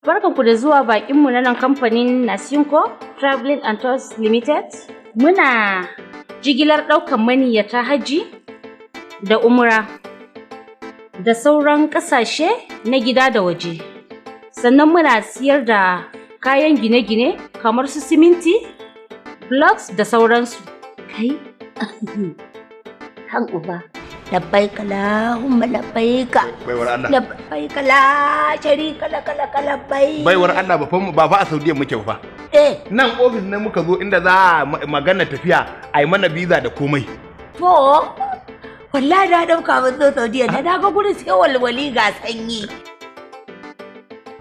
Barkanku da zuwa bakinmu na nan kamfanin Nasinko Traveling and Tours Limited. Muna jigilar ɗaukan maniyyata hajji da umra da sauran ƙasashe na gida da waje. Sannan muna siyar da kayan gine-gine kamar su siminti, blocks da sauransu. Kai, han uba, labbaika Allahumma labbaika. Baiwar Allah. Labbaika la sharika laka laka labbaik. Baiwar Allah, ba fa a Saudiya muke ba fa. Eh. Nan ofis ne muka zo inda za a magana tafiya, a yi mana biza da komai. To, wallahi na dauka mun zo Saudiya da na ga gurin sai walwali ga sanyi.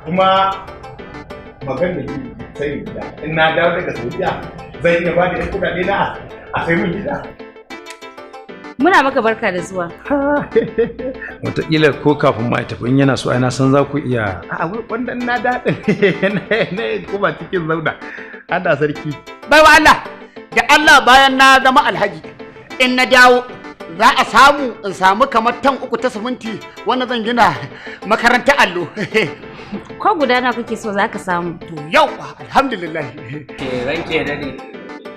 Kuma magana ki sai gida. In na dawo daga Saudiya, zan iya ba da yan kuɗaɗe na a sai mun gida. Muna maka barka da zuwa. Wataƙila ko kafin ma ya tafi, in yana so, ai na san za ku iya. A wanda na daɗin na kuma cikin zauna. Allah sarki. Baiwa Allah, da Allah, bayan na zama alhaji, in na dawo za a samu in samu kamar tan 3 ta siminti wanda zan gina makarantar allo? Ko guda na kuke so, za ka samu. To yau, alhamdulillah. Ranke daɗe.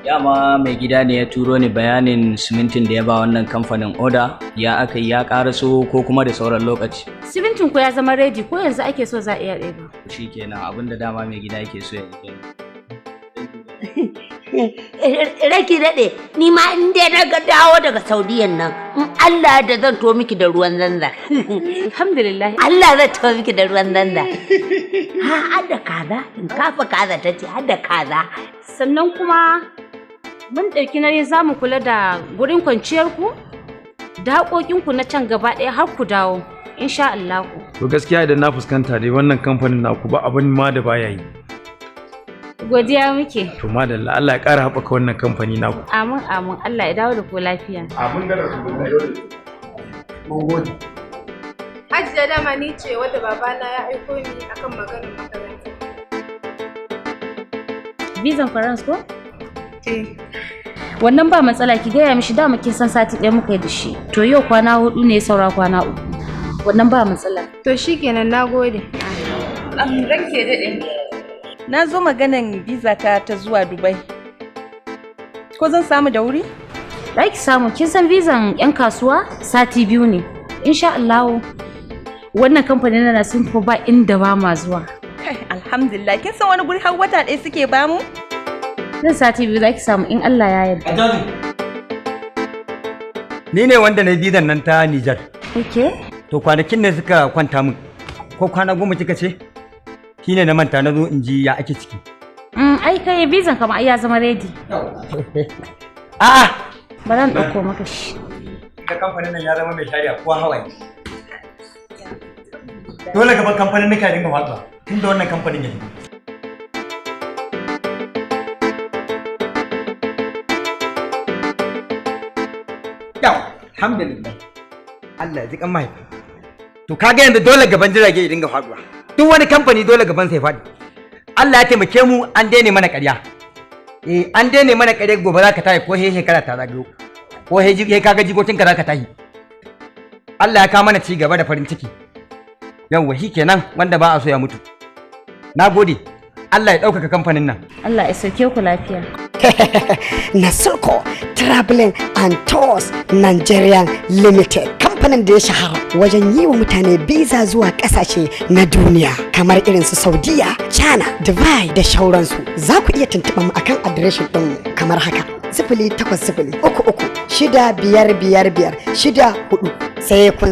Dama mai gida ne ya turo ni bayanin simintin da ya ba wannan kamfanin oda, ya aka yi, ya ƙaraso ko kuma da sauran lokaci? Simintin ku ya zama ready, ko yanzu ake so za a iya ɗeba. Shikenan, abinda dama mai gida yake so ya yi kenan. Raki daɗe, ni ma in dai na ga dawo daga Saudiyan nan, in Allah da zan to miki da ruwan zanza. Alhamdulillah. Allah zai to miki da ruwan zanza. Ha, har da kaza, in kafa kaza ta ce har da kaza. Sannan kuma mun ɗauki nauyin za mu kula da gurin kwanciyarku da haƙoƙinku na can gaba ɗaya har ku dawo. Insha Allahu. To gaskiya idan na fuskanta dai, wannan kamfanin naku ba abin ma da baya yi. Godiya muke. To madalla, Allah ya ƙara haɓaka wannan kamfani naku. Amin amin, Allah ya dawo da ku lafiya. Amin da Rasulullahi. Mun gode. Hajiya, dama ni ce wadda babana ya aiko ni akan maganar makaranta. Bizan France ko? Eh. Wannan ba matsala, ki gaya mishi dama kin san sati ɗaya muka yi da shi. To yau kwana 4 ne, saura kwana 3. Wannan ba matsala. To shikenan, nagode. Ranke daɗe. Na zo maganan visa ta ta zuwa Dubai. Ko zan samu da wuri? Za ki samu, kin san bizan 'yan kasuwa sati 2 ne. Insha Allah, wannan kamfanin na sun ba inda ba ma zuwa. Kai, alhamdulillah. Kin san wani guri har wata ɗaya suke bamu? Nan sati 2 za ki samu in Allah ya yarda. Ni ne wanda na bizan nan ta Nijar. Okay. To kwanakin ne suka kwanta min. Ko kwana 10 kika ce? Shi ne na manta, na zo in ji ya ake ciki. Ai kai bizan kama ai ya zama ready. A'a. Bari in ɗauko maka shi. Da kamfanin nan ya zama mai shari'a ko hawaye. Dole gaban kamfanin nika dinga faɗuwa tun da wannan kamfanin ya shigo. Yau, alhamdulillah. Allah ya ji kan mahaifa. To kaga yanzu dole gaban jirage ya dinga faɗuwa. Duk wani kamfani dole gaban sai faɗi. Allah ya taimake mu, an daina mana ƙarya. Eh, an daina mana ƙarya, gobe za ka tashi ko he shekara ta zagayo. Ko he kaga jikokinka za ka tashi. Allah ya kawo mana ci gaba da farin ciki. Yawwa, shi kenan, wanda ba a so ya mutu. Na gode. Allah ya ɗaukaka kamfanin nan. Allah ya sauke ku lafiya. Nasulco Traveling and Tours Nigerian Limited, kamfanin da ya shahara wajen yi wa mutane biza zuwa kasashe na duniya kamar irin su Saudiya, China, Dubai da shauransu. Za ku iya tuntuɓa mu akan adireshin ɗinmu kamar haka: 08033655564. Sai kun